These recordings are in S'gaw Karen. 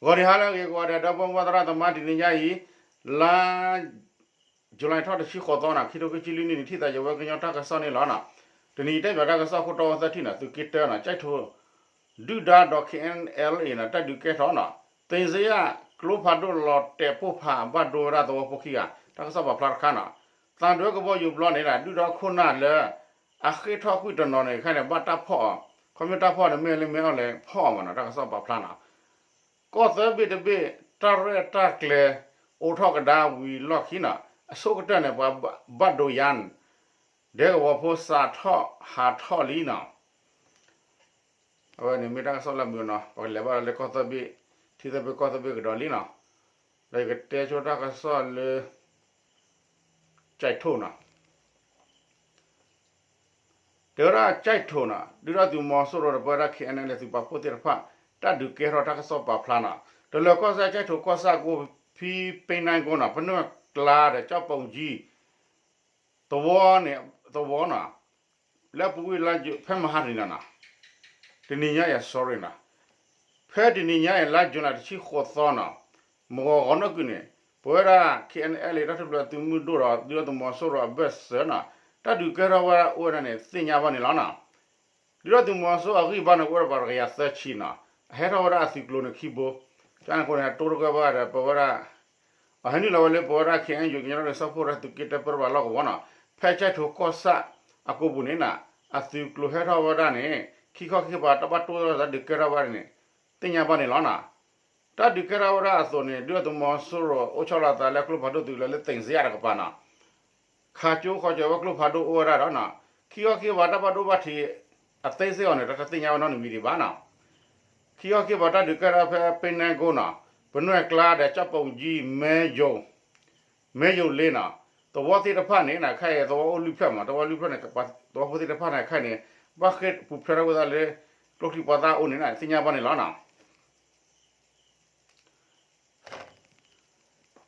ဂီၤနံၤဟါလၢအဂ့ၤကိးဂၤဒဲး ဒီပုၢ်ဝဲၢ်သရၣ်သမါ တနံၤညါအံၤ လါ July ထီၣ်တဆံဃိးသီနီၤ ခံထိခံဆံလွံၢ်နံၣ်န့ၣ် ထံၣ်သးယဝဲကညီတၢ်ကစီၣ်န့ၣ်လီၤနီၤ. တနံၤအံၤတဲဘၣ်တၢ်ကစီၣ်ခိၣ်တီဝဲသၢထံၣ်နီၤ သုးက့တၢနီၤ ကၠဲးထိၣ် ဒုၣ်ဒါဒီး K N L A နီၤ တၢ်ဒုးကဲထီၣ်နီၤ သ့ၣ်စ့ယၣ်ကျိဖးဒိၣ်လီၤတဲာ်ပိၢ်ဖးဘၣ်ဒိဝဲဒၣ်သဝီဖိခံဂၤ တၢ်ကစီၣ်ပာ်ဖျါတခါနီၤ. သံဒွဲကဘီယူၤဘျီန့ၣ် ဒုၣ်ဒါခိၣ်နၢ်လၢ အဃ့ၢ်ထီၣ်ကွံာ်တနီၤန့ၣ် ခဲအံၤန့ၣ် ဘၣ်တၢ်ဖီၣ်အီၤ ခီဖျိတၢ်ဖီၣ်န့ၣ် မ့ၢ်လၢမ့ၢ်အီၤလဲၤဖီၣ်အီၤမးနီၤ တၢ်ကစီၣ်ပာ်ဖျါနီၤ. ကီၢ်သၢဘ့ၣ်တဘ့ၣ် တၢ်ရဲၣ်တၢ်ကျဲၤ အိးထီၣ်ကဒါဝံၤလီၢ်ခံနီၤ အဆိကတၢၢ်န့ၣ် ပှၤဘၣ်ဒိယါန့ၣ် ဒဲကဝီၤဖိစးထီၣ်ဟးထီၣ်လံနီၤ. အဝဲန့ၣ်မ့ၢ်တၢ်ကစီၣ်လၢမုာ်နီၤ ပကလဲၤဘၣ်လၢကီၢ်သၢဘ့ၣ် ထံသၢဘ့ၣ်ကီၢ်သၢဘ့ၣ်ကဒီးလံနီၤ. ဒီးယကတဲဆိတၢ်ကစီၣ်လၢ ကၠဲးထိၣ်နီၤ တဲဝဲဒၣ်ကၠဲးထိၣ်နီၤ ဒုၣ်ဒါသုးမီၤစိရိၤဒီးပဝဲဒၣ် K N L A သုးပာ်ဖှိၣ်သ့ၣ်တဖၣ် တၢ်ဒုးကဲထီၣ်တၢ်ကစီၣ်ပာ်ဖျါနီၤ တလၢၤကီၢ်စဲၣ်ကၠဲးထိၣ်ကီၢ်ဆၣ်ကိးဖံပ့နဲကိနီၤ ပနွဲၢ်ကျါဒီးကၠီၣ်ပိၣ်ကၠံ သဝီန့ၣ် သဝီနီၤ လၢအပူၤကွံာ်လါယူၤ ဖဲမဟါတနံၤနီၤ တနံၤညါအံၤ sorry နီၤ ဖဲတနံၤညါအံၤ လါယူၤလံတဆံဃိးသီနီၤ မုၢ်ဂီၤဂီၤနီၣ်ကုၢ်န့ၣ် ပဝဲဒၣ် K N L A တၢ်ထူၣ်ဖျဲးသုးမုၢ်ဒိၣ်ဒီး ဒုၣ်ဒါသုးမီၤစိရိၤအဘၢၣ်စၢၤနီၤ တၢ်ဒုးကဲထီၣ်ဝဲဒၣ်အိၣ်ဝဲဒၣ်န့ၣ် သ့ၣ်ညါဘၣ်န့ၣ်လီၤနီၤ. ဒုၣ်ဒါသုးမီၤစိရိၤအဂံၢ်ဘါန့ၣ် အိၣ်ဝဲဒၣ်ပှၤတကယၤသၢဆံနီၤ အဟဲထီၣ်ဝဲဒၣ်အသုးကျိၤန့ၣ်ခံဘိ ကန့ၣ်အဃိန့ၣ် ဟဲတိၢ်တဂၢၢ်ဘၣ်ဒီး ပဝဲဒၣ် အဟဲနုာ်လီၤဝဲလၢပဝဲဒၣ် K N U ကညီဒီကလုာ်စၢဖှိၣ်ဒီးသုးက့တၢပၢတဘၣ်လီၢ်ကဝီၤနီၤ ဖဲကၠဲးထိၣ်ကီၢ်ဆၣ်အကိာ်ပူၤန့ၣ်နီၤ အသုးကျိၤဟဲထီၣ်ဝဲဒၣ်န့ၣ် ခံခီခံကပၤတၢ်ဘၣ်တိၢ်တၢ်ဒုးကဲထီၣ်ဝဲဒၣ်န့ၣ် သ့ၣ်ညါဘၣ်န့ၣ်လီၤနီၤ. တၢ်ဒုးကဲထီၣ်ဝဲဒၣ်အသိးန့ၣ် ဒုၣ်ဒါသုးမီၤစိရိၤအိၣ်ဆီလီၤအသးလၢကျိဖးဒိၣ်သုးကလၢၤလၢ သ့ၣ်စ့ယၣ်တကပၤနီၤ ခးကၠိဃီကၠီဝဲကျိဖးဒိၣ်အိၣ်ဝဲဒၣ်ဒီးနီၤ ခံခီခံကပၤတၢ်ဘၣ်ဒိဘၣ်ထံး အသေးစိတ်အီၤန့ၣ် တၢ်တသ့ၣ်ညါဝဲနီတမံၤဒံးဘၣ်နီၤ. ခံခီခံကပၤတၢ်ဒုးကဲထီၣ်ဖဲပ့နဲကိနီၤ ပနွဲၢ်ကျါဒီးကၠီၣ်ပိၣ်ကၠံ မဲယိၤ မဲယိၤလ့နီၤ သဝီသ့ၣ်တဖၣ်န့ၣ် ခဲအံၤသဝီအိၣ်လွံၢ်ဖျၢၣ်မး သဝီလွံၢ်ဖျၢၣ်န့ၣ် သဝီဖိသ့ၣ်တဖၣ်န့ၣ် ခဲအံၤန့ၣ် ဘၣ်ဃ့ၢ်ပူၤဖျဲးထီၣ်ဝဲဒၣ်လၢ ကျိချံမျိာ်သၣ်အိၣ်န့ၣ် သ့ၣ်ညါဘၣ်န့ၣ်လီၤနီၤ.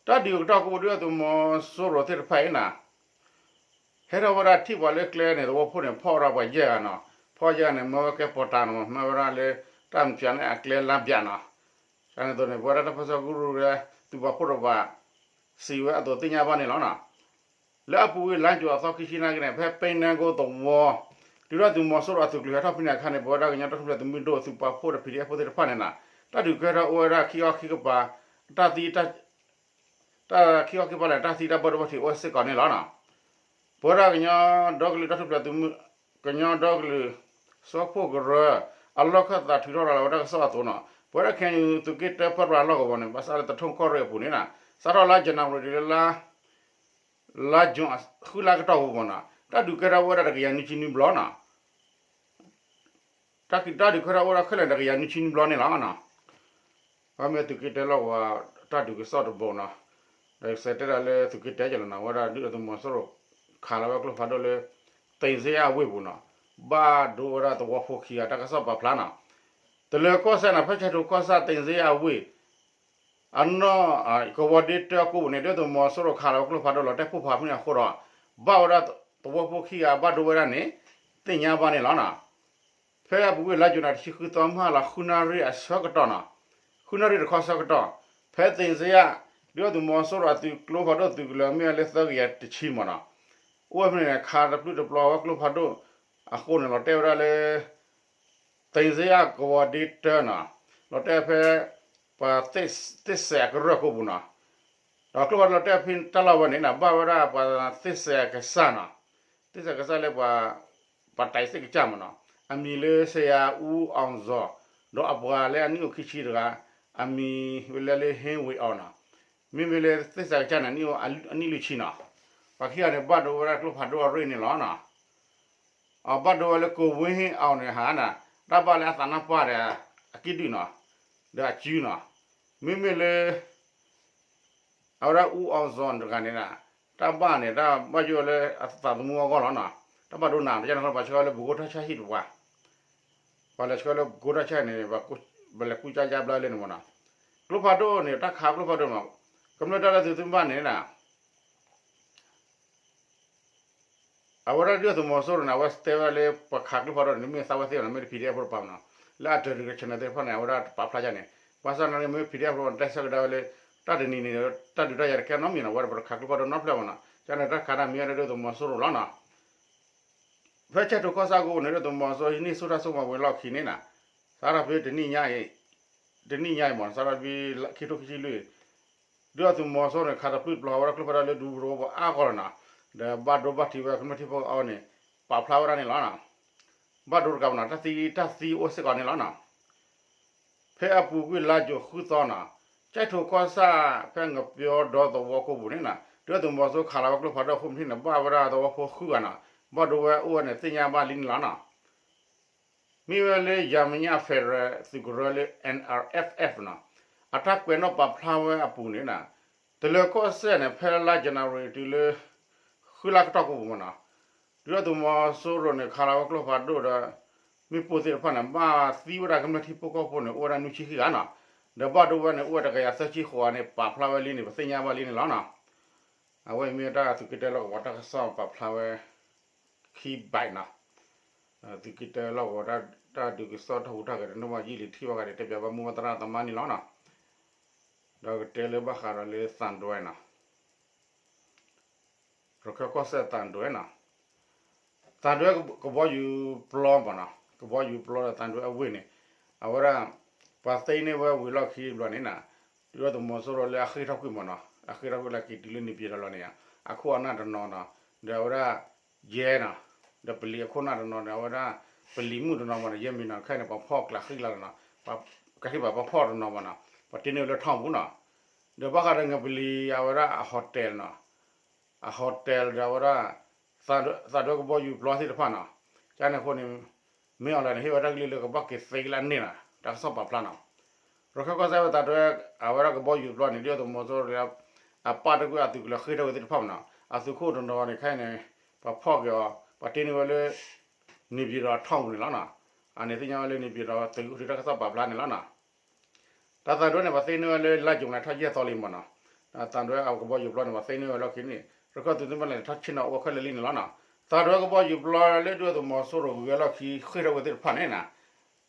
တၢ်ဒုးကတီၢ်ကိး ဒုၣ်ဒါသုးမီၤစိရိၤသ့ၣ်တဖၣ်အံၤနီၤ ဟဲထီၣ်ဝဲဒၣ်ထံၣ်ပှၤလၢကျဲန့ၣ် သဝီဖိန့ၣ် ဖီၣ်ဝဲဒၣ်ပှၤယဲၢ်ဂၤနီၤ ဖီၣ်ယဲၢ်ဂၤန့ၣ် မၢဝဲကဲပီၤတၢ်နီၤ မၢဝဲဒၣ်လၢ တၢ်မပျးန့ၣ်အကျဲလါပျးနီၤ ကန့ၣ်အသိးန့ၣ် ပဝဲဒၣ်တၢ်ပၢဆှၢကရူၢ်လၢ သုးပာ်ဖှိၣ်တကပၤ စံးဝဲအသိးသ့ၣ်ညါဘၣ်န့ၣ်လီၤနီၤ. လၢအပူၤကွံာ်လါယူၤအသီခံဆံနာ်က့န့ၣ် ဖဲပ့နဲကိသဝီ ဒုၣ်ဒါသုးမီၤစိရိၤအသုးကျိၤဟဲထီၣ်ဖဲန့ၣ်အခါန့ၣ် ပဝဲဒၣ်ကညီတၢ်ထူၣ်ဖျဲးသုးမုၢ်ဒိၣ်သုးပာ်ဖှိၣ်ဒီး P D F ဖိသ့ၣ်တဖၣ်န့ၣ်နီၤ တၢ်ဒုးကဲထီၣ်အိၣ်ဝဲဒၣ်ခံခီခံကပၤ တၢ်သံ တၢ်ခံခီခံကပၤလၢ တၢ်သံတၢ်ဘၣ်ဒိဘၣ်ထံးအိၣ်စ့ၢ်ကီးန့ၣ်လီၤနီၤ. ပဝဲဒၣ်ကညီဒီကလုာ်တၢ်ထူၣ်ဖျဲးသုးမုၢ် ကညီဒီကလုာ် စၢဖှိၣ်ကရၢ အလီၢ်ခၢၣ်သးထုးထီၣ်လီၤဝဲဒၣ်ကစီၣ်အသိးနီၤ ပဝဲဒၣ် K N U သုးက့တၢပၢပြးလီၢ်ကဝီၤန့ၣ် ဘၣ်ဆၣ်လၢသထူၣ်ကီၢ်ရ့ၣ်အပူၤန့ၣ်နီၤ စးထီၣ်လါ January လၢ လါ June ဃုလါကတီၢ်ပူၤမးနီၤ တၢ်ဒုးကဲထီၣ်ဝဲဒၣ်တကယၤနွံဆံနွံဘျီနီၤ တၢ်ဒုးကဲထီၣ်အိၣ်ဝဲဒၣ်ခဲလၢာ်တကယၤနွံဆံနွံဘျီန့ၣ်လီၤနီၤ. အဝဲမ့ၢ်သုးက့တၢလီၢ်ကဝီၤ တၢ်ဒုးကစီၣ်တဘိနီၤ. ဒီးကစဲးတဲဒၣ်လၢသုးက့တၢကလီနီၤ အဝဲဒၣ်ဒုၣ်ဒါသုးမီၤစိရိၤ ခးလီၤဝဲကျိဖးဒိၣ်လၢ သ့ၣ်စ့ယၣ်အဝ့ၢ်ပူၤနီၤ ဘၣ်ဒိဝဲဒၣ်သဝီဖိခံဂၤ တၢ်ကစီၣ်ပာ်ဖျါနီၤ. တလၢၤကီၢ်စဲၣ်နီၤ ဖဲကၠဲးထိၣ်ကီၢ်ဆၣ်သ့ၣ်စ့ယၣ်အဝ့ၢ် အနီၢ်ကဝီၤဒ့တၢအကိာ်ပူၤန့ၣ် ဒုၣ်ဒါသုးမီၤစိရိၤခးလီၤဝဲကျိဖးဒိၣ်လီၤတဲာ်ပိၢ်ဖးဖဲန့ၣ်အဃိဒီး ဘၣ်ဝဲဒၣ်သဝီဖိခံဂၤဘၣ်ဒိဝဲဒၣ်န့ၣ် သ့ၣ်ညါဘၣ်န့ၣ်လီၤနီၤ. ဖဲအပူၤကွံာ်လါယူၤနၣ်တဆံဃုသီ မဟါလီၤ ဃုနၣ်ရံၣ်အဆၢကတီၢ်နီၤ, ဃုနၣ်ရံၣ်တခီဆၢကတီၢ်, ဖဲသ့ၣ်စ့ယၣ် ဒုၣ်ဒါသုးမီၤစိရိၤအသုးကျိဖးဒိၣ်သုးကလၢၤ မ့ၢ်ဝဲလၢသၢကယၤတဆံမးနီၤ, အိၣ်ဝဲဖဲန့ၣ် ခးတပျုာ်တပျီၤဝဲကျိဖးဒိၣ်အဃိန့ၣ် လီၤတဲာ်ဝဲဒၣ်လၢ သ့ၣ်စ့ယၣ်ကဝီၤဒ့တၢနီၤ, လီၤတဲာ်ဖဲ ပှၤသ့ၣ်စဲးအကရၢၢ်ကိာ်ပူၤနီၤ, ဒီးကျိဖးဒိၣ်လီၤတဲာ်ဖဲတၢ်လီၢ်ဝဲန့ၣ်နီၤ ဘၣ်ဝဲဒၣ်ပှၤသ့ၣ်စဲးအကစၢ်နီၤ, သ့ၣ်စဲးကစၢ်လၢပှၤ ပှၤတၢ်သ့ၣ်ကစၢ်မးနီၤ, အမံၤလၢ ဆရာဦးအောင်ဇော်, ဒီးအပှၤလၢအနံၣ်အိၣ်ခံဆံတဂၤ, အမံၤဝဲလၢ ဟင်းဝေအောင်နီၤ, မ့မ့ၢ်လၢသ့ၣ်စဲးကစၢ်န့ၣ် အနံၣ်လွံၢ်ဆံနီၤ, ပှၤခံဂၤန့ၣ် ဘၣ်ဒိဝဲဒၣ်ကျိဖးဒိၣ်အရ့ၣ်န့ၣ်လီၤနီၤ. အဘၣ်ဒိဝဲလၢ ကိုဝင်းအောင်န့ၣ်ဟါနီၤ, တၢ်ဘၣ်လၢအသးနါပှၢ်ဒီး အကံၣ်ဒုၣ်နီၤ, ဒီးအစုနီၤ, မ့မ့ၢ်လၢ အဝဲဒၣ် ဦးအောင်ဇော် တဂၤန့ၣ်နီၤ, တၢ်ဘၣ်န့ၣ် တၢ်ဘၣ်ယိၣ်လၢအသးသမူအဂီၢ်လီၤနီၤ, တၢ်ဘၣ်ဒိနး တကန့ၣ်ဃီ ပှၤဆှၢလၢဘူၣ်ကိၢ်ထီၣ်ဆၢဟံၣ်တပှၤ, ပှၤလဲၤဆှၢလၢဘူၣ်ကိၢ်ထီၣ်ဆၢန့ၣ် ပလဲၤကူစါယါဘျါလၢန့ၣ်မးနီၤ, ကျိဖးဒိၣ်န့ၣ် တၢ်ခးကျိဖးဒိၣ်မး, ကမျၢၢ်တၢ်လၢသုးသုဘၣ်န့ၣ်နီၤ အဝဲဒၣ်ဒုၣ်ဒါသုးမီၤစိရိၤန့ၣ် အဝဲတဲဝဲဒၣ်လၢပှၤခးကျိဖးဒိၣ်န့ၣ် မ့ၢ်သးဝဲသ့ၣ်နီၤ, မ့ၢ်တ PDF ဖိတပၤမးနီၤ, လၢအတၢၤတဂ့ၤ channel သ့ၣ်တဖၣ်န့ၣ် အဝဲဒၣ်ပာ်ဖျါယါန့ၣ်, ဘၣ်ဆၣ်နာ်က့မ့ၢ် PDF တဲဆၢကဒါဝဲလၢ တၢ်တနံၤန့ၣ် တၢ်ဒုးတၢ်ယၤတကဲနီတမံၤနီၤ, ဝဲဒၣ်ပတခးကျိဖးဒိၣ်နီတဖျၢၣ်မ့ၢ်နီၤ, ကန့ၣ်တၢ်ခးတၢ်မံၤဝဲဒၣ်ဒုၣ်ဒါသုးမီၤစိရိၤလီၤနီၤ. ဖဲဆဲးထိၣ်ကီၢ်ဆၣ်အကဝီၤန့ၣ် ဒုၣ်ဒါသုးမီၤစိရိၤဟံးန့ၢ်ဆူၣ်တၢ်စိကမီၤဝံၤလီၢ်ခံန့ၣ်နီၤ, စးထီၣ်ဖဲတနံၣ်ညါအံၤ, တနံၣ်ညါအံၤမ့ၢ်နီၤ, စးထီၣ်ဖဲခံထိခံဆံလွံၢ် ဒုၣ်ဒါသုးမီၤစိရိၤန့ၣ် ခးတပျုၢ်ပျီဝဲဒၣ်ကျိဖးဒိၣ်လၢဒူပူၤသဝီပူၤအါဂီၢ်လီၤနီၤ, ဒီးဘၣ်ဒိဘၣ်ထံးဝဲကမျၢၢ်ထံဖိကီၢ်ဖိန့ၣ် ပာ်ဖျါဝဲဒၣ်န့ၣ်လီၤနီၤ. ဘၣ်ဒိတကးမ့ၢ်နီၤ, တၢ်သံတၢ်သံအိၣ်စ့ၢ်ကီးန့ၣ်လီၤနီၤ. ဖဲအပူၤကွံာ်လါယူၤဃုသီနီၤ, ကၠဲးထိၣ်ကီၢ်ဆၣ် ဖဲငပျီဒီသဝီခိၣ်ပူၤန့ၣ်နီၤ, ဒုၣ်ဒါသုးမီၤစိရိၤခးလီၤဝဲကျိဖးဒိၣ်အဃိန့ၣ် ဘၣ်ဝဲဒၣ်သဝီဖိဃုဂၤနီၤ, ဘၣ်ဒိဝဲအိၣ်ဝဲန့ၣ်သ့ၣ်ညါဘၣ်လံန့ၣ်လီၤနီၤ. မ့ၢ်ဝဲလၢယၤမဲာ်ညါ Federal သုးကရၢလၢ N R F F နီၤ, အတၢ်ကွဲးနီၣ်ပာ်ဖျါဝဲအပူၤန့ၣ်နီၤ, တလၢၤကီၢ်စဲၣ်န့ၣ် ဖဲလါ January တုၤလၢ ဃုလါကတီၢ်ကိးပူၤမ့ၢ်နီၤ, ဒုၣ်ဒါသုးမီၤစိရိၤန့ၣ် ခးလီၤဝဲကျိဖးဒိၣ်ဒီး မ့ၣ်ပိၢ်သ့ၣ်တဖၣ်န့ၣ် ဘၣ်သံဝဲဒၣ်ကမျၢၢ်ထံဖိကီၢ်ဖိန့ၣ် အိၣ်ဝဲဒၣ်နွံဆံခံဂၤနီၤ, ဒီးဘၣ်ဒိဝဲန့ၣ် အိၣ်ဝဲတကယၤသၢဆံဃိးဂၤန့ၣ် ပာ်ဖျါဝဲလံန့ၣ် ပသ့ၣ်ညါဘၣ်လံန့ၣ်လီၤနီၤ. အဝဲအံၤမ့ၢ်တၢ်သုးက့တၢလီၢ်ကဝီၤတၢ်ကစီၣ်ပာ်ဖျါဝဲ ခံဘၣ်နီၤ, သုးက့တၢလီၢ်ကဝီၤတၢ်ဒုးကစီၣ်တၢ်ဟူးတၢ်ဂဲၤတနီၣ်ဘၣ်ယံာ်လံထံၣ်ဘၣ်ဃးဒီး တဲပၠးဘၣ်မူဘၣ်သရၣ်သမါန့ၣ်လီၤနီၤ. ဒီးကတဲလၢဘၣ်ဃးဒီးလၢသံတွဲနီၤ, ရခဲၣ်ကီၢ်စဲၣ်သံတွဲနီၤ, သံတွဲကဘီယူၤပျီမ့ၢ်နီၤ, ကဘီယူၤပျီဒီးသံတွဲအဝ့ၢ်န့ၣ် အဝဲဒၣ် ပှၤသ့န့ၢ်ဝဲဝံၤလီၢ်ခံတဘျီန့ၣ်နီၤ, ဒုၣ်ဒါသုးမီၤစိရိၤလၢအဃ့ၢ်ထီၣ်ကွံာ်မ့ၢ်နီၤ, အဃ့ၢ်ထီၣ်ကွံာ်လၢက့ၤတုၤလၢန့ၣ်ပၠံၤဒီးလီၤန့ၣ်, အခိၣ်အနၢ်တနီၤနီၤ, ဒီးအဝဲဒၣ် ယဲနီၤ, ဒီးပလံၤအခိၣ်နၢ်တနီၤန့ၣ် အဝဲဒၣ် ပလံၤမုၣ်တနီၤမ့ၢ်နီၤ, ယဲမ့ၢ်နီၤ ခဲအံၤန့ၣ် ပှၤဖီၣ်ကျးဃံလၤလီၤနီၤ, ပှၤကဟ့ၣ်ပှၤဖီၣ်တနီၤမ့ၢ်နီၤ, ပှၤတ့န့ၢ်ဝဲလၢထီၣ်ပူၤနီၤ. ဒီးဘၣ်ဃးဒီးငပလံၤအဝဲဒၣ်အ hotel နီၤ, အ hotel ဒီးအဝဲဒၣ် သံတွဲကဘီယူၤပျီသ့ၣ်တဖၣ်နီၤ, ကန့ၣ်အဃိန့ၣ် မ့ၢ်အီၤလဲၣ်န့ၣ် ဟ့ၣ်ဝဲတၢ်ကလုၢ်လၢကဘၣ်က့ၤသ့ကလၢအန့ၢ်နီၤ, တၢ်ကစီၣ်ပာ်ဖျါနီၤ. ရခဲၣ်ကီၢ်စဲၣ်ဝဲသံတွဲ အဝဲဒၣ်ကဘီယူၤပျီန့ၣ် ဒုၣ်ဒါသုးမီၤစိရိၤ အပာ်တကွံာ်အသုးကလၢၤဃ့ၢ်ထီၣ်ဝဲသ့ၣ်တဖၣ်မ့ၢ်နီၤ, အသုးခိၣ်တနီၤန့ၣ် ခဲအံၤန့ၣ် ပှၤဖီၣ်က့ၤအီၤ ပှၤတ့န့ၢ်ဝဲလၢ န့ၣ်ပၠံၤဒီးအထီၣ်ပူၤန့ၣ်လီၤနီၤ. အန့ၣ်သ့ၣ်ညါဝဲလၢန့ၣ်ပၠံၤဒီးသုးက့ဃုထံးတၢ်ကစီၣ်ပာ်ဖျါန့ၣ်လီၤနီၤ. တၢ်သံတွဲန့ၣ် ပှၤသ့န့ၢ်ဝဲလၢလါယူၤလံထီၣ်ယဲၢ်သီလံမ့ၢ်နီၤ, သံတွဲအကဘီယူၤပျီန့ၣ် ပှၤသ့န့ၢ်ဝဲလီၢ်ခံန့ၣ် ရခဲၣ်သုးသ့ၣ်တဖၣ်န့ၣ် ထီၣ်ဆ့ၣ်နီၤအိၣ်ခဲလၢာ်လံန့ၣ်လီၤနီၤ. သံတွဲကဘီယူၤပျီလၢဒုၣ်ဒါသုးမီၤစိရိၤဂုၤဝဲလီၢ်ခံဃ့ၢ်ထီၣ်ဝဲသ့ၣ်တဖၣ်န့ၣ်နီၤ,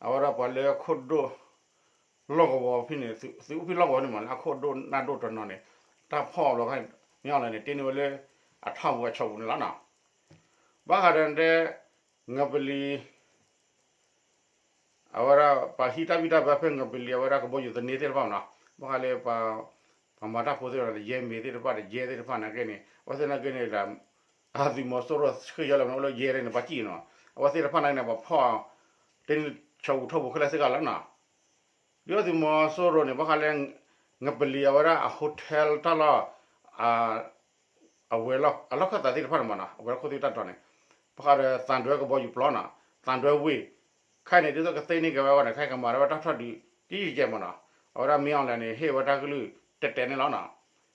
အဝဲဒၣ်ပှၤလၢခိၣ်ဒိၣ် လီၢ်ကဝီၤဖဲန့ၣ် သုးအိၣ်ဖဲလီၢ်ကဝီၤန့ၣ်မ့ၢ်နီၤ အခိၣ်ဒိၣ်နၢ်ဒိၣ်တနီၤန့ၣ် တၢ်ဖီၣ်ဘျီ မ့ၢ်အီၤလဲၣ်န့ၣ် တ့န့ၢ်ဝဲလၢ အထီၣ်ပူၤအဆီပူၤန့ၣ်လီၤနီၤ. ဘၣ်ဃးဒီးတဲ ငပလံၤ အဝဲဒၣ်ပှၤဟံးတၢ်ဘံၣ်တၢ်ဘၢဖဲငပလံၤ အဝဲဒၣ်ကဘီယူၤသန့သ့ၣ်တဖၣ်မ့ၢ်နီၤ, ဘၣ်ဃးလၢ ပှၤမၤတၢ်ဖိသ့ၣ်တဖၣ် ယဲမ့ၤသ့ၣ်တဖၣ်ဒီး ယဲသ့ၣ်တဖၣ်နာ်က့န့ၣ် အဝဲသ့ၣ်နာ်က့န့ၣ် အသုးမီၤစိရိၤဃ့ၢ်ယီၤလီၤမ့ၢ်အိၣ်လၢယဲန့ၣ် ပှၤစံၣ်နီၤ, အဝဲသ့ၣ်တဖၣ်နာ်က့န့ၣ် ပှၤဖီၣ် တ့န့ၢ်ဆီပူၤထီၣ်ပူၤခဲလၢာ်စ့ၢ်ကီးလီၤနီၤ. ဒုၣ်ဒါသုးမီၤစိရိၤန့ၣ် ဘၣ်ဃးလၢ ငပလံၤအဝဲဒၣ်အ hotel တၢ်လီၢ် အဝဲၤလီၢ် အလီၢ်ခၢၣ်သးသ့ၣ်တဖၣ်န့ၣ်မ့ၢ်နီၤ အဝဲၤလီၢ်ခိၣ်သ့ၣ်တၢ်တီၤန့ၣ် ဘၣ်ဃးဒီးသံတွဲကဘီယူၤပျီနီၤ သံတွဲဝ့ၢ် ခဲအံၤန့ၣ် ဒ်သိးကသ့န့ၢ်က့ၤဝဲအဂီၢ်န့ၣ် ခဲအံၤကမၤထီၣ်ဝဲတၢ်ထီၣ်ဒုး ကယံာ်ကဲမ့ၢ်နီၤ အဝဲဒၣ်မ့ၢ်အီၤလဲၣ်န့ၣ် ဟ့ၣ်ဝဲတၢ်ကလုၢ်တဲာ်တဲာ်န့ၣ်လီၤနီၤ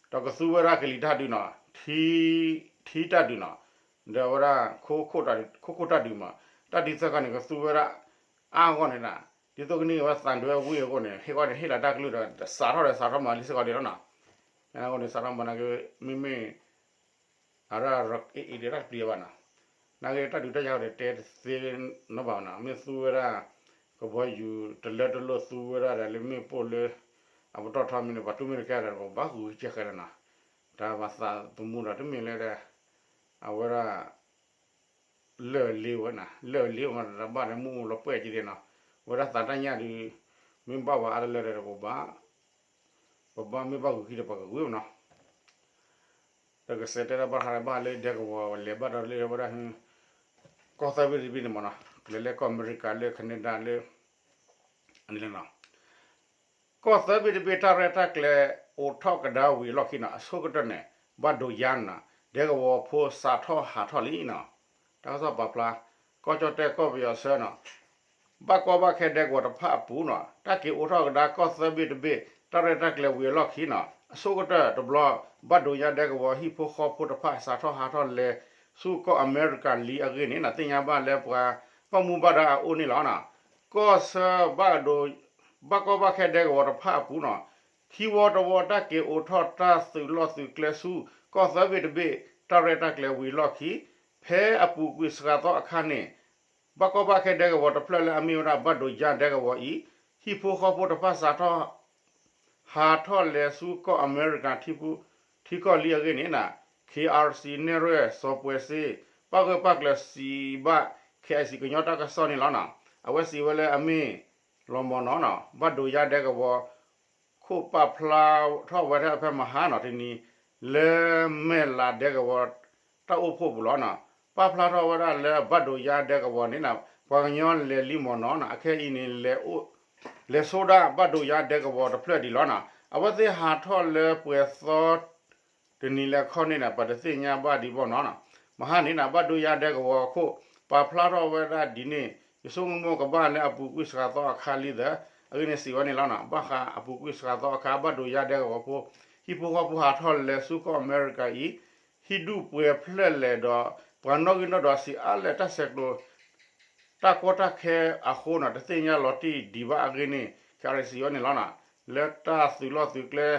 ဒီးကသူဝဲဒၣ်ကလံၤတၢ်ဒုးနီၤ ထံ ထံတၢ်ဒုးနီၤ ဒီးအဝဲဒၣ် ခိခိၣ်တၢ်ဒုးမး တၢ်ဒုးသၢခါန့ၣ် ကသူဝဲဒၣ် အါဂီၢ်န့ၣ်နီၤ ဒ်သိးကန့ၢ်က့ၤဝဲသံတွဲဝ့ၢ်အဂီၢ်န့ၣ် ဟ့ၣ်ဂီၢ်န့ၣ် ဟ့ၣ်လီၤတၢ်ကလုၢ်ဒီး စးထီၣ်ဒီးစးထီၣ်မၤလံစ့ၢ်ကီးဒံးလီၤနီၤ အဃိန့ၣ် စးထီၣ်မၤနာ်က့ မ့မ့ၢ် အရၣ်အံၤဒၣ်တၢ်ပျံၤဘၣ်နီၤ နာ်က့တၢ်ဒုးတၢ်ယၤဒီးတဲတသ့နီၤဘၣ်နီၤ မ့ၢ်သူဝဲဒၣ် ကဘီယူၤတလၢတလိၣ်သူဝဲဒၣ်ဒီးလၢမ့ၣ်ပိၢ်လၢ အပတီၢ်ထီမ့ၢ်န့ၣ် ပှၤတူၢ်မ့ၢ်တကဲဒီး ပဘၣ်ဂုာ်ကဲဃဲလီၤနီၤ တၢ်ဘၣ်သးသမူဒီးတမ့ၢ်လၢဒီး အဝဲဒၣ် လၢၢ်လ့ဝဲနီၤ လၢၢ်လ့ဝဲမးတဘၣ်ဒီးမ့ၣ်အူလီၤပှဲၢ်က့ၤဒံးနီၤ ဝဲဒၣ်သးတၢ်ညၣ်ဒုး မ့ၢ်ဘၣ်ဝဲအါတလၢဒီး ပဘၣ် ပဘၣ်မ့ၢ်ဘၣ်ဂုာ်ခံဒီးပှၤကဂ့ၤမးနီၤ ဒီးကစဲးတဲဒၣ်ဘၣ်ဃးဒီးဘၣ်လၢဒဲကဝီၤလဲၤဘၣ်ဒီးလၢဝဲဒၣ် ကီၢ်သၢဘ့ၣ်တဘ့ၣ်န့ၣ်မးနီၤ လဲၤလၢကီၢ်အမဲရကၤလၢ Canada လၢ န့ၣ်လီၤနီၤ ကီၢ်သၢဘ့ၣ်တဘ့ၣ်တၢ်ရဲၣ်တၢ်ကျဲၤအိးထီၣ်ကဒါဝံၤအလီၢ်ခံနီၤ အဆိကတၢၢ်န့ၣ် ဘၣ်ဒိယါနီၤ ဒဲကဝီၤဖိစးထီၣ်ဟးထီၣ်လံနီၤ တၢ်ကစီၣ်ပာ်ဖျါ ကီၢ်ကၠီၣ်တဲၣ်ကီၢ်ပယီၤဆၢနီၤ ဘၣ်ကီဘၣ်ခဲဒဲကဝီၤတဖၣ်အပူၤနီၤ တၢ်က့ၤအိးထီၣ်ကဒါကီၢ်သၢဘ့ၣ်တဘ့ၣ် တၢ်ရဲၣ်တၢ်ကျဲၤဝံၤအလီၢ်ခံနီၤ အဆိကတၢၢ်တဘျီ ဘၣ်ဒိညါဒဲကဝီၤဟံၣ်ဖိဃီဖိတဖၣ် စးထီၣ်ဟးထီၣ်လဲၤဆူကီၢ်အမဲရကၤလံအဂ့ၢ်န့ၣ်နီၤ သ့ၣ်ညါဘၣ်လၢပှၤဘၣ်မူဘၣ်ဒါအအိၣ်န့ၣ်လီၤနီၤ ကီၢ်ဆၢဘၣ်ဒိ ဘၣ်ကီဘၣ်ခဲဒဲကဝီၤတဖၣ်အပူၤနီၤ ခံဝီတဝီတၢ်က့ၤအိးထီၣ်တၢ်သုးလီၢ်သုးကျဲဆူ ကီၢ်သၢဘ့ၣ်တဘ့ၣ် တၢ်ရဲၣ်တၢ်ကျဲၤဝံၤအလီၢ်ခံ ဖဲအပူၤကွံာ်စှၤသီအခါန့ၣ် ဘၣ်ကီဘၣ်ခဲဒဲကဝီၤတဖျၢၣ်လၢအမ့ၢ်ဝဲဒၣ်ဘၣ်ဒိယါဒဲကဝီၤအံၤ ဟံၣ်ဖိဃီဖိတဖၣ်စးထီၣ် ဟးထီၣ်လဲၤဆူကီၢ်အမဲရကၤ ထံကီၢ်လံအဂ့ၢ်န့ၣ် ခ့အၣ်အၣ်စံၣ်နဲၣ်ရွဲၣ် စီၤပှဲၤစ့ ပၣ်ဂၢၢ်ပၣ်ကျၢၤစံးဘၣ် ခ့အၣ်အၣ်စံၣ် ကညီတၢ်ကစီၣ်န့ၣ်လီၤ. အဝဲစံးဝဲလၢအမ့ၢ် လီၤမီၢ်နီၤနီၤ ဘၣ်ဒိယါဒဲကဝီၤ ခိၣ်ပာ်ဖျါထီၣ်ဝဲဒၣ်ဖဲမဟါနီၤတနံၤ လၢမဲၢ်လးဒဲကဝီၤ တၢ်အိၣ်ဖှိၣ်ပူၤလီၤ. ပာ်ဖျါထီၣ်ဝဲဒၣ်လၢဘၣ်ဒိယါဒဲကဝီၤန့ၣ် ပှၤကညီလဲၤလံမီၢ်နီၤနီၤ အခဲအံၤန့ၣ် လဲၤဆိဒၣ်ဘၣ်ဒိယါဒဲကဝီၤတဖျၢၣ်ဒံးလီၤနီၤ. အဝဲသ့ၣ်ဟးထီၣ်လၢပှဲၤသီ တနံၤလၢခီန့ၣ် ပတသ့ၣ်ညါဘၣ်ဒံးဘၣ်နီၤနီၤ. မဟါန့ၣ် ဘၣ်ဒိယါဒဲကဝီၤအခိၣ် ပာ်ဖျါထီၣ်ဝဲဒၣ်ဒ်န့ၣ် ယဆိကမိၣ်ကဘၣ်လၢအပူၤကွံာ်စှၤသီအခါလံသၢ အဂ့ၢ်န့ၣ်စံးဝဲန့ၣ်လီၤနီၤ. ဘၣ်ဃးအပူၤကွံာ်စှၤသီအခါ ဘၣ်ဒိယါဒဲကဝီၤဖိ ဟံၣ်ဖိဃီဖိဟးထီၣ်လဲၤဆူကီၢ်အမဲရကၤအံၤ ဟံၣ်ဒူၣ်ပှဲၤဖျၢၣ်လဲၣ်ဒီး ပှၤနီၣ်ဂံၢ်နီၣ်ဒွးစံးအါလဲၣ်တၢ်ဆဲးကျိး တၢ်ကီတၢ်ခဲအဃိနီၤ တသ့ၣ်ညါလီၤတံၢ်ဒံးဘၣ်အဂ့ၢ်န့ၣ် ခ့အၣ်အၣ်စံၣ်ဝဲန့ၣ်လီၤနီၤ. လၢတၢ်သုးလီၢ်သုးကျဲ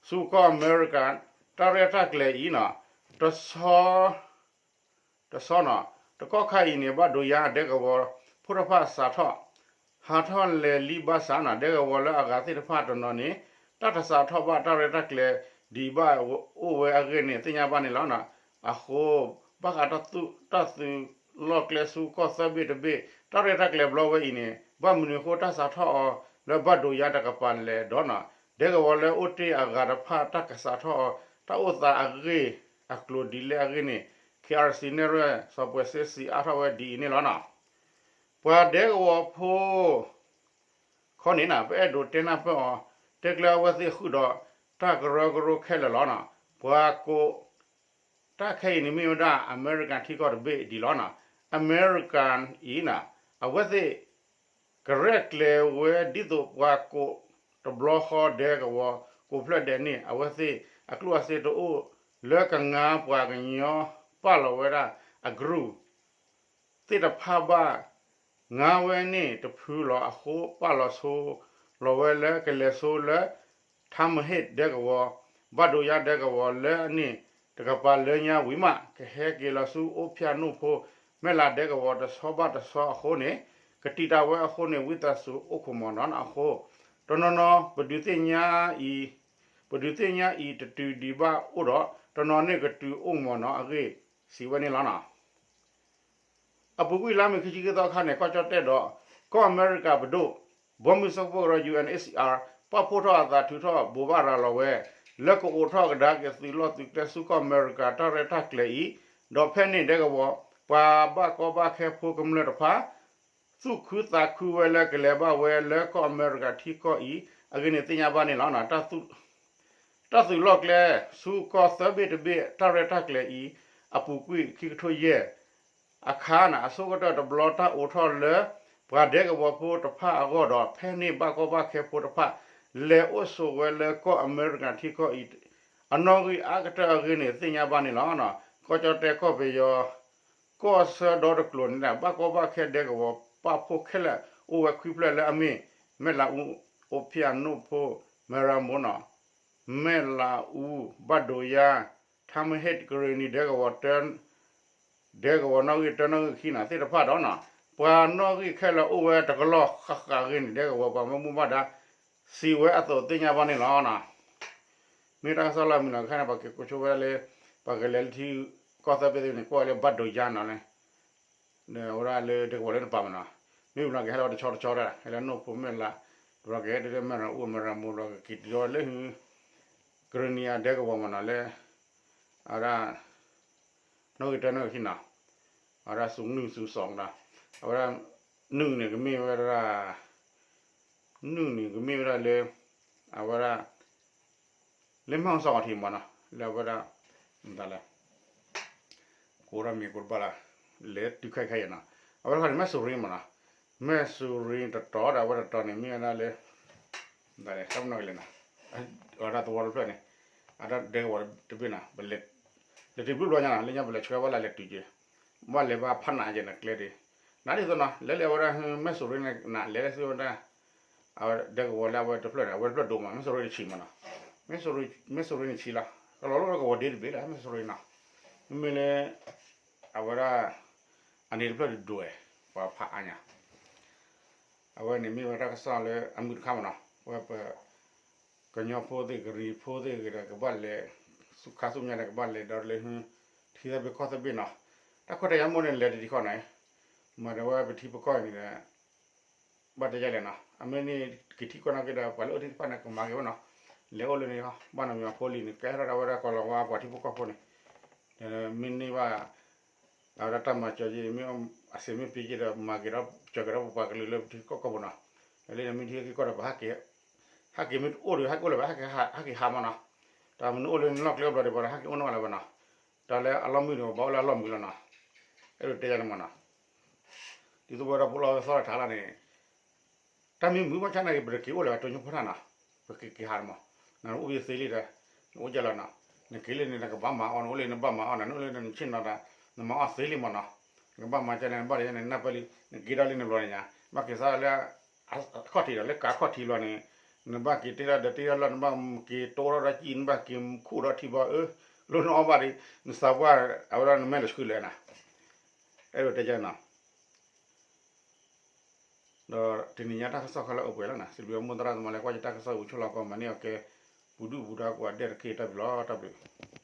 ဆူကီၢ်အမဲရကၤ တၢ်ရဲၣ်တၢ်ကျဲၤအံၤနီၤ တဆီ တဆီနီၤ တကီၢ်ခါအံၤန့ၣ် ဘၣ်ဒိယါဒဲကဝီၤဖိတဖၣ်စးထီၣ် ဟးထီၣ်လဲၤလံဘၣ်ဆၣ်နီၤ ဒဲကဝီၤလၢအဂၤသ့ၣ်တဖၣ်တနီၤန့ၣ် တၢ်တစးထီၣ်ဘၣ် တၢ်ရဲၣ်တၢ်ကျဲၤဒံးဘၣ်အိၣ်ဝဲအဂ့ၢ်န့ၣ် သ့ၣ်ညါဘၣ်န့ၣ်လီၤ. အဃိ ဘၣ်ဃးတၢ်သုးလီၢ်ကျဲဆူကီၢ်သၢဘ့ၣ်တဘ့ၣ် တၢ်ရဲၣ်တၢ်ကျဲၤဘျီဝဲအံၤန့ၣ် ဘၣ်မနုၤအဃိတၢ်စးထီၣ်အီၤလၢဘၣ်ဒိယါတကပၤလဲၣ်ဒီးနီၤ ဒဲကဝီၤလၢအိၣ်တ့ၢ်အဂၤတဖၣ်တၢ်ကစးထီၣ်အီၤ တၢ်အိၣ်သးအဂ့ၢ်အကျိၤဒ်လဲၣ်အဂ့ၢ်န့ၣ် ခ့အၣ်အၣ်စံၣ်နဲၣ်ရွဲၣ် စီၤပှဲၤစ့စံးအါထီၣ်ဝဲဒ်အံၤန့ၣ်လီၤနီၤ. ပှၤဒဲကဝီၤဖိ ခီန့ၣ် ပအဲၣ်ဒိးတဲနၢ်ပၢၢ်အီၤ တဲကျဲအဝဲသ့ၣ်ဃုာ်ဒီး တၢ်ကရၢကရိခဲလၢာ်လီၤနီၤ. ပှၤကိး တၢ်ခဲအံၤန့ၣ်မ့ၢ်ဝဲဒၣ် အမဲရကၤထံကီၢ်တဘ့ၣ်ဒံးလီၤနီၤ. အမဲရကၤအံၤနီၤ အဝဲသ့ၣ် ကရဲၣ်ကျဲၤဝဲဒ်သိးပှၤကိးတဘျီဃီဒဲကဝီၤ ကိးဖျၢၣ်ဒဲးန့ၣ် အဝဲသ့ၣ်အကျိၣ်အစ့တအိၣ်လၢကငါပှၤကညီပာ်လီၤဝဲဒၣ်အကရူၢ် သ့ၣ်တဖၣ်ဘၣ် ငါဝဲန့ၣ်တဖုလီၤအဃိ ပာ်လီၤဆိလီၤဝဲလၢကလဲၤဆိလၢ ထါမဟ့ၣ်ဒဲကဝီၤ ဘၣ်ဒိယါဒဲကဝီၤလၢအန့ၣ် တကပၤလၢညါဝံၤမး ကဟဲက့ၤလီၤဆူအိၣ်ဖျဲၣ်နိၣ်ဖိ မဲၢ်လးဒဲကဝီၤတဆီဘၣ်တဆီအဃိန့ၣ် ကတံာ်တာ်ဝဲအဃိန့ၣ် ဝံသးစူၤအိၣ်ခိးမီၢ်နီၤနီၤအဃိ တနီၤနီၤ ပဒုးသ့ၣ်ညါအံၤ ပဒုးသ့ၣ်ညါအံၤတတုၤဒံးဘၣ်အိၣ်ဒီး တနီၤန့ၣ်ကတုၤအိၣ်မီၢ်နီၤအဂ့ၢ် စံးဝဲန့ၣ်လီၤနီၤ. အပူၤကွံာ်လါမ့ၤခံဆံခံသီအခါန့ၣ် ကီၢ်ကၠီၣ်တဲၣ်ဒီး ကီၢ်အမဲရကၤပဒိၣ် ဘီမုၢ်စၢဖှိၣ်ကရၢ ယူၣ်အဲၣ်အ့ၣ်စံၣ်အၣ် ပာ်ဖှိၣ်ထီၣ်အသးထုးထီၣ်ဘိးဘၣ်ရၤလီၤဝဲ လၢကအိးထီၣ်ကဒါက့ၤသုးလီၢ်သုးကျဲဆူကီၢ်အမဲရကၤ တၢ်ရဲၣ်တၢ်ကျဲၤအံၤ ဒီးဖဲန့ၣ်ဒဲကဝီၤ ပှၤဘၣ်ကီဘၣ်ခဲဖိကမျၢၢ်တဖၣ် သူၣ်ခုသးခုဝဲလၢကလဲၤဘၣ်ဝဲလၢကီၢ်အမဲရကၤထံကီၢ်အံၤ အဂ့ၢ်န့ၣ်သ့ၣ်ညါဘၣ်န့ၣ်လီၤ. တၢ်သုးလီၢ်ကျဲ ဆူကီၢ်သၢဘ့ၣ်တဘ့ၣ် တၢ်ရဲၣ်တၢ်ကျဲၤအံၤ အပူၤကွံာ်ခံကထိယဲၢ် အခါန့ၣ် အဆိကတၢၢ်တဘျီတၢ်အိးထီၣ်လၢ ပှၤဒဲကဝီၤဖိတဖၣ်အဂီၢ်ဒီး ဖဲန့ၣ်ဘၣ်ကီဘၣ်ခဲဖိတဖၣ် လဲၤအိၣ်ဆိးဝဲလၢကီၢ်အမဲရကၤထံကီၢ်အံၤ အနီၣ်ဂံၢ်အါကတၢၢ်အဂ့ၢ်န့ၣ် သ့ၣ်ညါဘၣ်န့ၣ်လီၤ. ကီၢ်ကၠီၣ်တဲၣ်ကီၢ်ပယီၤ ကီၢ်ဆၢဒီတကျိၤန့ၣ် ဘၣ်ကီဘၣ်ခဲဒဲကဝီၤပာ်ဖှိၣ်ခဲလၢာ် အိၣ်ဝဲခွံဖျၢၣ်လၢအမ့ၢ် မဲၢ်လးအူ အိၣ်ဖျဲၣ်နိၣ်ဖိ မဲၢ်ရမိၢ်နီၤ မဲၢ်လးအူ ဘၣ်ဒိယါ ထါမဟ့ၣ် ကရ့ၣ်နံၤ ဒဲကဝီၤတၢ ဒဲကဝီၤနီၣ်ဂံၢ်တၢနီၣ်ဂံၢ်ခံနီၤ သ့ၣ်တဖၣ်ဒီးနီၤ ပှၤနီၣ်ဂံၢ်ခဲလၢာ်အိၣ်ဝဲတကလီၢ်ဃၣ်ဃၣ်အဂ့ၢ်န့ၣ် ဒဲကဝီၤပှၤမၢမူဘၣ်ဒါ စံးဝဲအသိးသ့ၣ်ညါဘၣ်န့ၣ်လီၤ. မ့ၢ်တၢ်ကစီၣ်လၢအမုာ်နီၤ ခဲန့ၣ် ပှၤက့ၤကိးဆိဝဲဒၣ်လၢ ပှၤကလဲၤလၢထံကီၢ်သၢဘ့ၣ်သ့ၣ်န့ၣ် ကွၢ်ဝဲလၢဘၣ်ဒိယါနီၤလၢ အဝဲဒၣ်လၢဒဲကဝီၤလၢတပၤမနီၤ မ့ၢ်ဘျီကဟဲလီၤဝဲတဆီတဆီဒၣ် ဟဲလၢနိၣ်ဖိမဲၢ်လး ဘျီကဟဲဒ်မဲၢ်ရမိၢ် မဲၢ်ရမိၢ် ဘျီကက့ၤတုၤလၢ ကရ့ၣ်နံၤအဒဲကဝီၤမနီၤလၢ အဝဲဒၣ် နီၣ်ဂံၢ်တၢနီၣ်ဂံၢ်ခံနီၤ အဝဲဒၣ် သူးနုၢ်သူးစီၤနီၤ အဝဲဒၣ် နုၢ်န့ၣ်ကမ့ၢ်ဝဲဒၣ် နုၢ်န့ၣ်ကမ့ၢ်ဝဲဒၣ်လၢ အဝဲဒၣ် လၢမဲၢ်ဟီၣ်စီၤအီၤထံးမနီၤ လၢအဝဲဒၣ် မတၤလဲၣ် ကိးထီၣ်မံၤကိးတဘၣ်လၢ လဲၤတုၤခဲအံၤခဲအံၤနီၤ အဝဲတခီန့ၣ် မဲၢ်စူၤရံမနီၤ မဲၢ်စူၤရံတတီၤဒီး အဝဲတတီၤန့ၣ်မ့ၢ်ဝဲဒၣ်လၢ မတၤလဲၣ် တၢ်မနီၤကလဲၣ်နီၤ အဝဲဒၣ်သဝီတဖျၢၣ်န့ၣ် အတၢ်ဒဲကဝီၤတဘ့ၣ်နီၤ ပလဲၤ လဲၤတုၤဘျုးဘျီညါနီၤ လၢညါပလဲၤဆှၢဝဲလၢလဲၤတုၤက့ၤ ဘၣ်လဲၤဘၣ်ဖးနးက့ၤန့ၣ်ကျဲဒၣ် နၤဒ်သိးနီၤ လဲၤလၢအဝဲဒၣ် မဲၢ်စူၤရံန့ၣ် နၤလဲၤလၢစ့ဝဲဒၣ် အဝဲဒဲကဝီၤလၢအဝဲတဖျၢၣ်န့ၣ် အဝဲတဖျၢၣ်ဒိၣ်မး မဲၢ်စူၤရံတဆံးမနီၤ မဲၢ်စူၤရံန့ၣ်ဆံးလီၤ ကလီၤလၢကဝီၤဒ့တဘ့ၣ်လၢ မဲၢ်စူၤရံနီၤ မ့မ့ၢ်လၢ အဝဲဒၣ် အန့ၣ်တဖျၢၣ်ဒိၣ်ဒိၣ်ဝဲ ပှၤဖးအါညါ အဝဲန့ၣ်မ့ၢ်ဝဲတၢ်ကစီၣ်လၢအမုာ်တခါမနီၤ ဝဲပ ကညီဖိသ့ၣ် ကရံၣ်ဖိသ့ၣ်ဂ့ၤဒီး ကဘၣ်လဲၤ ဆူၣ်ခါဆူၣ်ညါဒီး ကဘၣ်လဲၤဒီးလၢ ထံသဘ့ၣ်ကီၢ်သဘ့ၣ်နီၤ. တၢ်ခွဲးတၢ်ယာ်မိၢ်န့ၣ် လဲၤတထံၣ်ခီန့ၣ် မၤဒီးဝဲပထံပကီၢ်အံၤန့ၣ်ဒီး ဘၣ်တဲယလဲၣ်နီၤ. အမ့ၢ်န့ၣ် ကထံကီၢ်နာ်က့ဒီး ပှၤလၢအအိၣ်သ့ၣ်တဖၣ်န့ၣ် ကမၤက့ၤဝဲနီၤ. လဲၤအိၣ်လၢန့ၣ် ဘၣ်နီၤ မ့ၢ်အဖိလံၤန့ၣ် ကဲထီၣ်ဒၣ်ဝဲဒၣ်ကီၤလၤဝါပှၤထံဖိကီၢ်ဖိန့ၣ် မ့ၢ်န့ၢ်ဘၣ် အဝဲဒၣ်တၢ်မၤစၢၤယ့ၣ် မ့ၢ်အစ့မ့ၢ်ပ့ၤယ့ၣ်ဒီး မၤက့ၤဒီး ကၠီၤက့ၤဒီးပပှၤကလုာ်လၢပထံကီၢ်ကီၢ်ပူၤနီၤ. လၢန့ၣ်မ့ၢ်ထံကီၢ်ဒီး ပဟဲက့ၤ ဟဲက့ၤမ့ၢ်တအိၣ်ဒီး ဟဲက့ၤအိၣ်လၢၤဘၣ် ဟဲက့ၤဟးမးနီၤ. တၢ်မနုၤအိၣ်လၢနလီၢ်ကျဲဘျီဒံးဘၣ်ဒီး ဟဲက့ၤအိၣ်န့ၢ်ဘၣ်လၢၤဘၣ်နီၤ. တၢ်လၢအလီၢ်မုာ်ဒီး ဘၣ်အိၣ်လၢအလီၢ်မုာ်လီၤနီၤ. အဲၣ်ဒိးတဲယၤန့ၣ်မးနီၤ. ဒ်သိးဝဲဒီးပလီၢ်ဝဲသီထးလီၤန့ၣ် တၢ်မ့ၢ်မုာ်ဘၣ်ဆၣ်နာ်က့ ပတက့ၤအိၣ်လၢၤဘၣ် တိၢ်ညိၣ်ဖိထၣ်နီၤ. ပကက့ၤဟးန့ၣ်မး နအိၣ်ဘၣ်သ့လံဒီး နအိၣ်ကလီၤနီၤ. နက့ၤလၢန့ၣ် နကဘၣ်မၤအီၣ် နအိၣ်လၢနဘၣ်မၤအီၣ်နီၤ နအိၣ်လၢနဆ့ၣ်နီၤဒီး နမၤအီၣ်သ့လံမးနီၤ. နကဘၣ်မၤကန့ၣ် နဘၣ်လၢန့ၣ် နၢ်ပၢၢ်လံ နက့ၤဒီးလၢနဘျီန့ၣ်ညါ ဘၣ်က့ၤသးလၢ အခီၣ်ထံးဒီး လၢကးခီၣ်ထံးဘျီန့ၣ် နဘၣ်က့ၤတ့ထီၣ်ဒီးတ့ထီၣ်လၢ နဘၣ်က့ၤတိၢ်ထီၣ်ဒီးကံၣ် နဘၣ်က့ၤခူၣ်ဒီးထံဘီအၢ လိၣ်နအီၣ်ဘၣ်ဒီး နသးပှၢ် အဝဲဒၣ်နမဲာ်လၢဆှုလဲၣ်နီၤ. အဲၣ်ဒိးတဲယၤနီၤ. ဒီးတနံၤညါတၢ်ကစီၣ်ခဲလၢာ်အိၣ်ပှဲၤလီၤနီၤ. စံးဘျုးမိၢ်သရၣ်သမါလၢကွၢ်ယတၢ်ကစီၣ်ဝံၤ ဆိၣ်လီၤကီးမၤန့ၢ်အီၤကဲ ပူၤဒုၣ်ပူၤဒါကိးဂၤဒဲးတက့ၢ် တၢ်ဘျုးလီၤ တၢ်ဘျုး